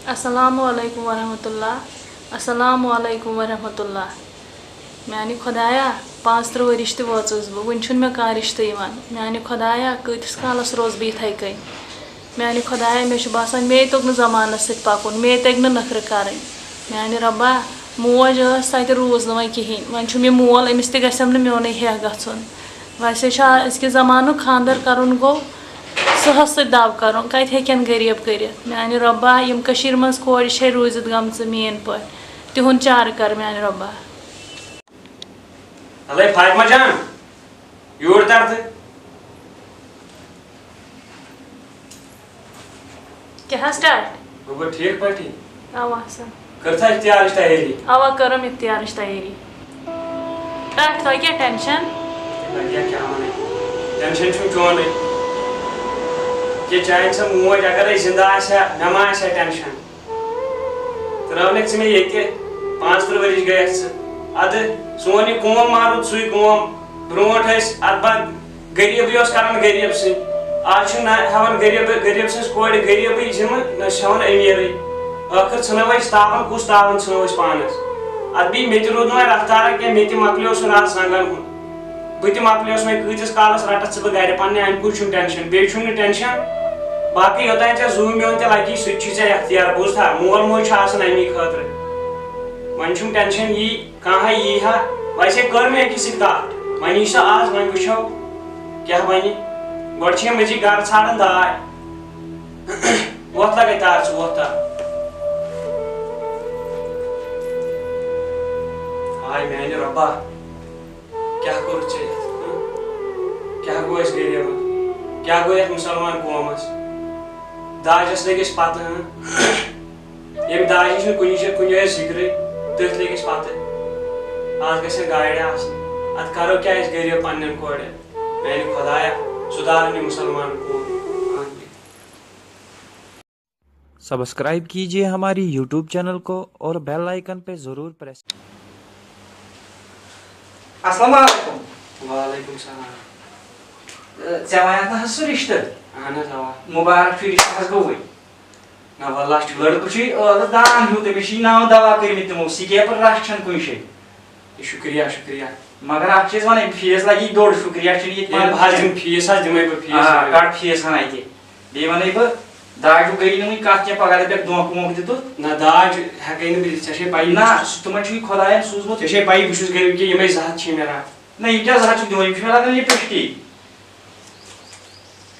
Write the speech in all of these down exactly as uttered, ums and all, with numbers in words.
السلام علیکم ورحمۃ اللہ۔ السلام علیکم ورحمۃ اللہ۔ میانہِ خۄدایا، پانٛژترٕٛہ ؤرِش تہِ وٲژٕس بہٕ، وُنہِ چھُنہٕ مےٚ کانٛہہ رِشتہٕ یِوان۔ میانہِ خۄدایا، کۭتِس کالَس روزٕ بہٕ یِتھَے کٔنۍ؟ میانہِ خۄدایا، مےٚ چھُ باسان، مے توٚگ نہٕ زمانَس سۭتۍ پَکُن، مے تَگہِ نہٕ نٔخرٕ کَرٕنۍ۔ میانہِ رۄبا، موج ٲس، سۄ تہِ روٗز نہٕ وۄنۍ کِہیٖنۍ۔ وۄنۍ چھُ مےٚ مول، أمِس تہِ گژھٮ۪م نہٕ میونُے ہیٚکھ گژھُن۔ ویسے چھُ آ-، أزکِس زمانُک خاندر کرُن گوٚو سٕہس سۭتۍ دب کرُن، کتہِ ہیٚکن غریب کٔرِتھ؟ میانہِ رۄبا، یِم کٔشیٖرِ منٛز کورِ چھے روٗزِتھ گٔمژٕ میٲنۍ پٲٹھۍ، تِہُنٛد چارٕ کر میانہِ رۄبا۔ ہلے فاطمہ جان، یور تر تہٕ۔ کیٛاہ حظ ٹاٹھۍ؟ بہٕ گوٚو ٹھیٖک پٲٹھی۔ اوا اصل۔ کٔرتھا اختیارٕچ تیٲری؟ اوا کٔرٕم اختیارٕچ تیٲری۔ ٹاٹھۍ، تۄہہِ کیٛاہ ٹینشن؟ نہ کیٛاہ کیٛاہ وَنَے؟ ٹینشن چھُم چونٕے۔ کہِ چانہِ سۄ موج اگرے زندٕ آسہِ ہا، مےٚ ما آسہِ ہا ٹینشن۔ ترٛٲونَکھ ژٕ مےٚ ییٚتہِ، پانٛژترٕٛہ ؤرِش گٔیَکھ ژٕ۔ اَدٕ سون یہِ قوم ما روٗد سُے قوم؟ برونٛٹھ ٲسۍ اَتھ بَد غریٖبٕے اوس کَران غریٖب سۭتۍ۔ آز چھُنہٕ نہ ہٮ۪وان غریٖب، غریٖب سٕنٛز کورِ غریٖبٕے ذِمہٕ، نہ چھِ ہٮ۪وان أمیٖرٕے۔ ٲخٕر ژھٕنو أسۍ تاوَن، کُس تاوَن ژھٕنو أسۍ پانَس؟ اَدٕ بیٚیہِ مےٚ تہِ روٗد نہٕ وۄنۍ رفتارا کینٛہہ، مےٚ تہِ مۄکلیو سُہ راز زنٛگَن ہُنٛد۔ بہٕ تہِ مۄکلیوس وۄنۍ، کۭتِس کالس رٹکھ ژٕ بہٕ گرِ پننہِ، امہِ کُے چھُم ٹینشن، بیٚیہِ چھُم نہٕ ٹینشن۔ باقٕے یوٚتام ژےٚ زُو میون تہِ لگی، سُہ تہِ چھُے ژےٚ اختیار، بوٗزتھا؟ مول موج چھُ آسان امی خٲطرٕ۔ وۄنۍ چھُم ٹینشن یی، کانٛہہ ہا یی ہا۔ ویسے کٔر مےٚ أکِس سۭتۍ کتھ، وۄنۍ یی سۄ آز، وۄنۍ وٕچھو کیٛاہ بنہِ۔ گۄڈٕ چھِ یِم أزی گرٕ ژھانڈان داے۔ وۄتھ لگے تار، ژٕ وۄتھ تار۔ ہاے میانہِ رۄبا۔ کیٛاہ کوٚرُتھ ژےٚ یَتھ؟ ہہ؟ کیٛاہ گوٚو اَسہِ غریٖبَن؟ کیٛاہ گوٚو یَتھ مُسلمان قومَس؟ داجَس لٔگۍ أسۍ پَتہٕ، ہہ؟ ییٚمہِ داجہِ چھُنہٕ کُنہِ جایہِ، کُنہِ جایہِ ذِکرٕے، تٔتھۍ لٔگۍ أسۍ پَتہٕ۔ آز گژھن گاڑِ آسٕنۍ۔ اَدٕ کَرو کیٛاہ أسۍ غریٖب پنٛنٮ۪ن کورٮ۪ن؟ میٛانہِ خۄدایا، سُدھارن یہِ مُسلمان قوم۔ آمین۔ सब्सक्राइब कीजिए हमारी यूट्यूब चैनल को और बेल आइकन पे ज़रूर प्रेस। السلام علیکم۔ وعلیکم السلام۔ ژےٚ وَنیٛاتھ نہ حظ سُہ رِشتہٕ؟ اہن حظ اوا۔ مُبارک چھُ، رِشتہٕ حظ گوٚوُے۔ نہ واللہ چھُ۔ لٔڑکہٕ چھُے ٲلہٕ دان ہیوٗ، تٔمِس چھِ ناو دوا کٔرمٕتۍ تِمو، سِکیپَر رَچھ چھَنہٕ کُنہِ جایہِ۔ شُکریہ شُکریہ۔ مگر اَکھ چیٖز وَنَے، فیٖس لَگی دوٚر، شُکریہ چھُنہٕ ییٚتہِ ییٚلہِ بہٕ پانہٕ حظ کینٛہہ۔ دِمہٕ فیٖس حظ دِمَے بہٕ فیٖس۔ آ، کَڑ فیٖس ہَن اَتہِ۔ بیٚیہِ وَنَے بہٕ، داجوٗ گٔیی نہٕ وٕنہِ کَتھ کینٛہہ، پَگاہ دَپٮ۪کھ دھونٛکہٕ وونٛکہٕ دیُتُتھ۔ نہ داج ہٮ۪کَے نہٕ بہٕ دِتھ، ژےٚ چھے پَیی۔ نہ، سُہ تِمَن چھُے خۄدایَن سوٗزمُت۔ ژےٚ چھے پَیی بہٕ چھُس گَریُک کہِ یِمَے زٕ ہَتھ چھِ مےٚ رَٹھ۔ نہ، یِم کیٛاہ زٕ ہَتھ چھِ دِوان؟ یِم چھِ مےٚ لَگان لِپَسٹِک۔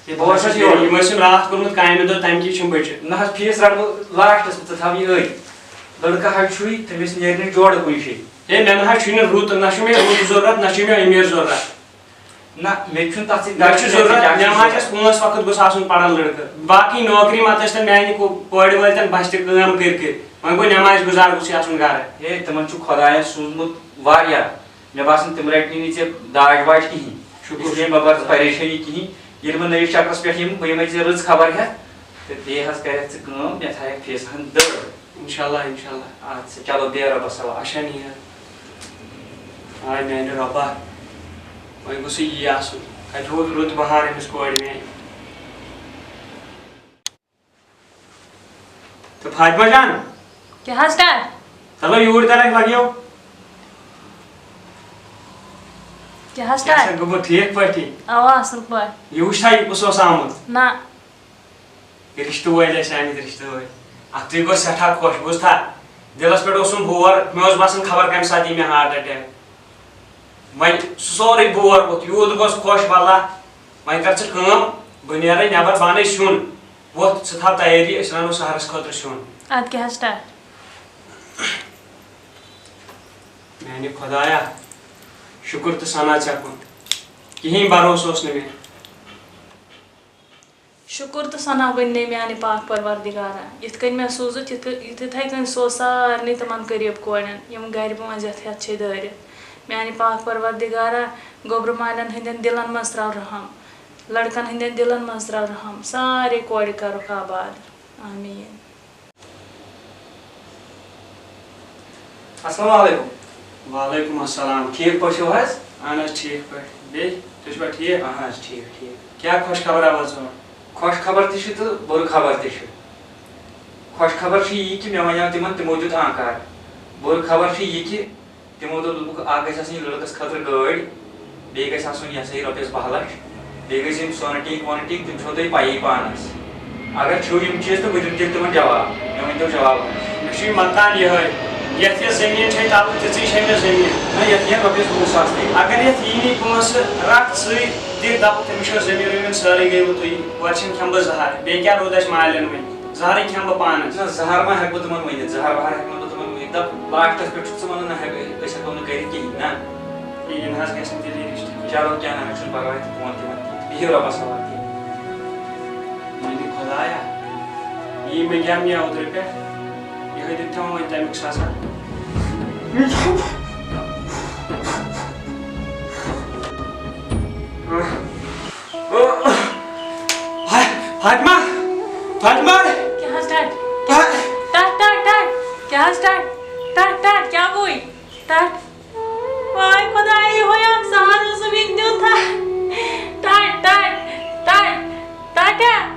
ہے، بہٕ اوسُس یورٕ۔ یِم ٲسِم راتھ کوٚرمُت کامہِ دۄہ، تَمہِ کِنۍ چھِم بٔچِتھ۔ نہ حظ، فیٖس رَٹہٕ بہٕ لاسٹَس منٛز، ژٕ تھاو یہِ أتھۍ۔ لٔڑکہٕ حظ چھُے، تٔمِس نیرِ نہٕ جوڑٕ کُنہِ جایہِ۔ ہے، مےٚ نہ حظ چھُنہٕ رُت، نہ چھُ مےٚ رُت ضوٚرَتھ، نہ چھُ مےٚ أمیٖر ضوٚرَتھ۔ نہ، مےٚ تہِ چھُنہٕ تَتھ سۭتۍ مےٚ چھُ کَتھ، ژےٚ کیٛاہ ضوٚرَتھ، چھُے نٮ۪مازِ ضوٚرَتھ؟ آسہِ پانٛژھ وقت گوٚژھ آسُن پَران لٔڑکہٕ۔ باقٕے نوکری مَتہٕ ٲسۍ تَن میٛانہِ کو-، کورِ وٲلۍ تَن بَسہِ تہِ کٲم کٔرۍ کٔرۍ۔ وۄنۍ گوٚو نٮ۪مازِ گُزار گوٚژھُے آسُن گَرٕ۔ ہے، تِمَن چھُ خۄدایَن سوٗزمُت واریاہ۔ مےٚ باسان، تِم رَٹنٕے نہٕ ژےٚ داج واج کِہیٖنۍ۔ شُکُر۔ اِسلیے مہ بَر ژٕ پریشٲنی کِہیٖنۍ۔ ییٚلہِ بہٕ نٔیِس چکرَس پٮ۪ٹھ یِمہٕ، بہٕ یِمَے ژےٚ رٕژ خبر ہٮ۪تھ، تہٕ بیٚیہِ حظ کَرٮ۪کھ ژٕ کٲم، مےٚ تھایَکھ فیٖسہٕ ہَن دٔر۔ اِنشاء اللہ، اِنشاء اللہ۔ اَدٕ سا، چلو، بیٚہہ رۄبَس حوالہٕ۔ اچھا، نیر۔ آے میٛانہِ رۄبا، وۄنۍ گوٚژھُے یی آسُن۔ کَتہِ ووت رُت بَہار أمِس کورِ میٛانہِ۔ تہٕ فاطمہ جان۔ کیٛاہ حظ ٹاٹھۍ؟ چلو یوٗرۍ تَر اَسہِ لَگیو۔ کیٛاہ حظ کیٛاہ سا ٹاٹھۍ؟ گوٚبُر ٹھیٖک پٲٹھی؟ اوا اصٕل پٲٹھۍ۔ یہِ وٕچھتھا یہِ کُس اوس آمُت؟ نہ۔ یہِ رِشتہٕ وٲلۍ ٲسۍ آمٕتۍ، رِشتہٕ وٲلۍ۔ اَکھتُے گوٚو سٮ۪ٹھاہ خۄش، بوٗزتھا؟ دِلَس پٮ۪ٹھ اوسُم بور، مےٚ اوس باسان خبر کَمہِ ساتہٕ یی مےٚ ہارٹ اٹیک۔ وۄنۍ سُہ سورُے بور ووٚتھ، یوٗت گوٚژھ خۄش واللہ۔ وۄنۍ کَر ژٕ کٲم، بہٕ نیرَے نٮ۪بَر، بہٕ اَنَے سیُن۔ وۄتھ، ژٕ تھاو تیٲری، أسۍ رَنو سحرَس خٲطرٕ سیُن۔ اَدٕ کیٛاہ حظ ٹاٹھۍ؟ میٛانہِ خۄدایا، شُکُر تہٕ ثنا ژےٚ کُن۔ کِہیٖنۍ بروسہٕ اوس نہٕ مےٚ۔ شُکُر تہٕ ثنا بٔنۍ نے میٛانہِ پاک پروردگارا، یِتھ کٔنۍ مےٚ سوٗزُتھ، یِتھ کٔنۍ، یِتھ، یِتھَے کٔنۍ سوز سارنٕے تِمَن غریٖب کورٮ۪ن، یِم گَرِ پانٛژھ یَتھ ہٮ۪تھ چھے دٲرِتھ۔ میٛانہِ پاک پروردگارا، گوٚبرٕ مالٮ۪ن ہٕنٛدٮ۪ن دِلَن منٛز ترٛاو رحم، لڑکَن ہٕنٛدٮ۪ن دِلَن منٛز ترٛاو رحم، سارے کورِ کَرُکھ آباد۔ آمیٖن۔ السلام علیکم۔ وعلیکم السلام۔ ٹھیٖک پٲٹھۍ چھِو حظ؟ اہن حظ ٹھیٖک پٲٹھۍ۔ بیٚیہِ تُہۍ چھِوا ٹھیٖک؟ اہن حظ ٹھیٖک ٹھیٖک۔ کیٛاہ خۄش خبرا وٲژ؟ خۄش خبر تہِ چھِ تہٕ بُرٕ خبر تہِ چھِ۔ خۄش خبر چھِ یی کہِ مےٚ وَنیٛاو تِمَن، تِمو دیُت آنکار۔ بُرٕ خبر چھِ یہِ کہِ تِمو دوٚپ، دوٚپُکھ، اَکھ گژھِ آسٕنۍ لٔڑکَس خٲطرٕ گٲڑۍ، بیٚیہِ گژھِ آسُن، یہِ ہسا یہِ، رۄپیَس باہ لَچھ، بیٚیہِ گژھِ یِم سۄنہٕ ٹیٖنٛگ وۄنہٕ ٹیٖنٛگ، تِم چھِو تُہۍ پَیی پانَس۔ اگر چھِو یِم چیٖز، تہٕ بہٕ دِمہٕ تیٚلہِ تِمَن جواب۔ مےٚ ؤنۍتو جواب۔ مےٚ چھُ یہِ مکان یِہوٚے، یَتھ یَتھ زٔمیٖن چھے تَلہٕ، تِژٕے چھے مےٚ زٔمیٖن۔ نہ، یَتھ یِن رۄپیَس وُہ ساس تہِ۔ اگر یَتھ یی نہٕ پونٛسہٕ، رَٹھ ژٕے، دِ، دَپُکھ، تٔمِس چھو زٔمیٖنٕے وۄنۍ سٲرٕے گٔیوٕ تُہی، گۄڈٕ چھِنہٕ کھٮ۪مہٕ بہٕ زَہر، بیٚیہِ کیٛاہ روٗد اَسہِ مالٮ۪ن وۄنۍ؟ زہرٕے کھٮ۪مہٕ بہٕ پانَس۔ نہ، زہر ما ہٮ۪کہٕ بہٕ تِمَن ؤنِتھ، زہر وہر ہٮ۪کہٕ نہٕ بہٕ تِمَن ؤنِتھ۔ دَپ، لاسٹَس پٮ۪ٹھ چھُکھ ژٕ وَنان، نہ ہٮ۪کہٕ، أسۍ ہٮ۪کو نہٕ کٔرِتھ کِہیٖنۍ، نہ۔ یہِ نہ حظ گژھِ نہٕ تیٚلہِ یہِ رِشتہٕ کینٛہہ۔ چلو، کینٛہہ نہ حظ چھُنہٕ پَرواے، تہٕ بہٕ وَنہٕ تِمَن تہِ۔ بِہِو رۄبَس حوالہٕ تیٚلہِ۔ میٛانہِ خۄدایا، یی مےٚ گٮ۪م یا اوترٕ پٮ۪ٹھ، یِہوٚے دیُت تھاوُن وۄنۍ تَمیُک سزا۔ ہاے، فاطمہ، فاطمہ۔ کیٛاہ حظ ٹَٹھ؟ ٹَٹھ۔ ٹَٹھ، ٹَٹھ، ٹَٹھ۔ کیٛاہ حظ ٹَٹھ؟ ٹَٹھ، ٹَٹھ، کیٛاہ گوٚوٕے؟ ٹَٹھ۔ واے خۄدایا، یِہوٚے اَکھ سہارٕ اوسُم ییٚتہِ دیُت۔ ٹَٹھ، ٹَٹھ، ٹَٹھ، ٹَٹھا۔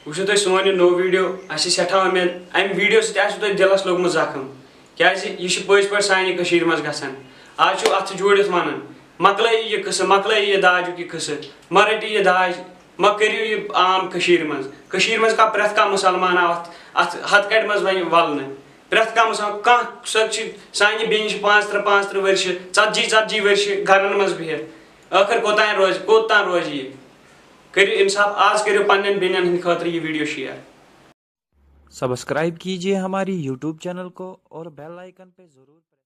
وٕچھِو تُہۍ سون یہِ نوٚو ویٖڈیو، اَسہِ چھِ سٮ۪ٹھاہ اُمید اَمہِ ویٖڈیو سۭتۍ آسِوٕ تۄہہِ دِلَس لوٚگمُت زَخٕم، کیٛازِ یہِ چھِ پٔزۍ پٲٹھۍ سانہِ کٔشیٖرِ منٛز گژھان۔ آز چھُ اَتھٕ جوٗڑِتھ وَنان، مۄکلٲیِو یہِ قٕصہٕ، مۄکلٲیِو یہِ داجُک یہِ قٕصہٕ، مہ رٔٹِو یہِ داج، مہ کٔرِو یہِ عام کٔشیٖر منٛز۔ کٔشیٖر منٛز کانٛہہ، پرٛٮ۪تھ کانٛہہ مُسلمان آو اَتھ، اَتھ ہَتہٕ کَٹہِ منٛز وۄنۍ وَلنہٕ۔ پرٛٮ۪تھ کانٛہہ مُسلمان، کانٛہہ سۄ چھِ، سانہِ بیٚنہِ چھِ پانٛژھ تٕرٛہ، پانٛژھ تٕرٛہ ؤرشہِ، ژَتجی، ژَتجی ؤرشہِ گَرَن منٛز بِہِتھ۔ ٲخٕر کوٚتام روزِ، کوٚت تام روزِ یہِ؟ کٔرِو اِنصاف، آز کٔرِو پنٛنٮ۪ن بیٚنٮ۪ن ہٕنٛدِ خٲطرٕ یہِ ویٖڈیو شِیَر۔ सब्सक्राइब कीजिए हमारी यूट्यूब चैनल को और बेल आइकन पे ज़रूर